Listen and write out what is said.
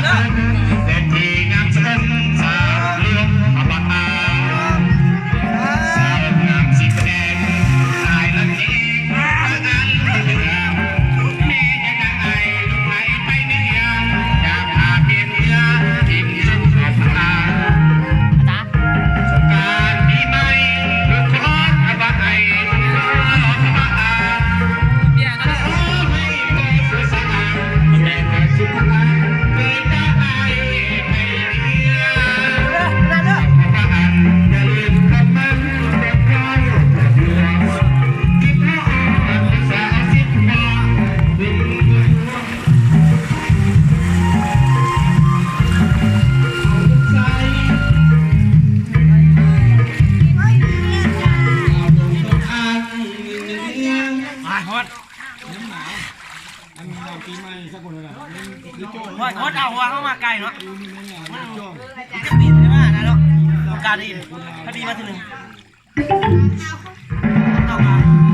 ເສດຖີງາມຊົມສາວຫຼວງພະບາງ ສາວງາມສີແດງ ສາຍລະເກງ ເຫຼືອ ແມ່ຍັງອາຍລູກໄຜໄປເໜືອ ຢາກພາເປັນເຮືອ ກິນສຸກຂອບຕາ ສາຍຮອດ ຮອດ ຮອດ ເອົາວ່າເຮົາມາໄກເນາະ ມັນຈະປີນໄດ້ມານະເນາະ ການອີກ ພໍດີມາເທື່ອໜຶ່ງ ເອົາມາ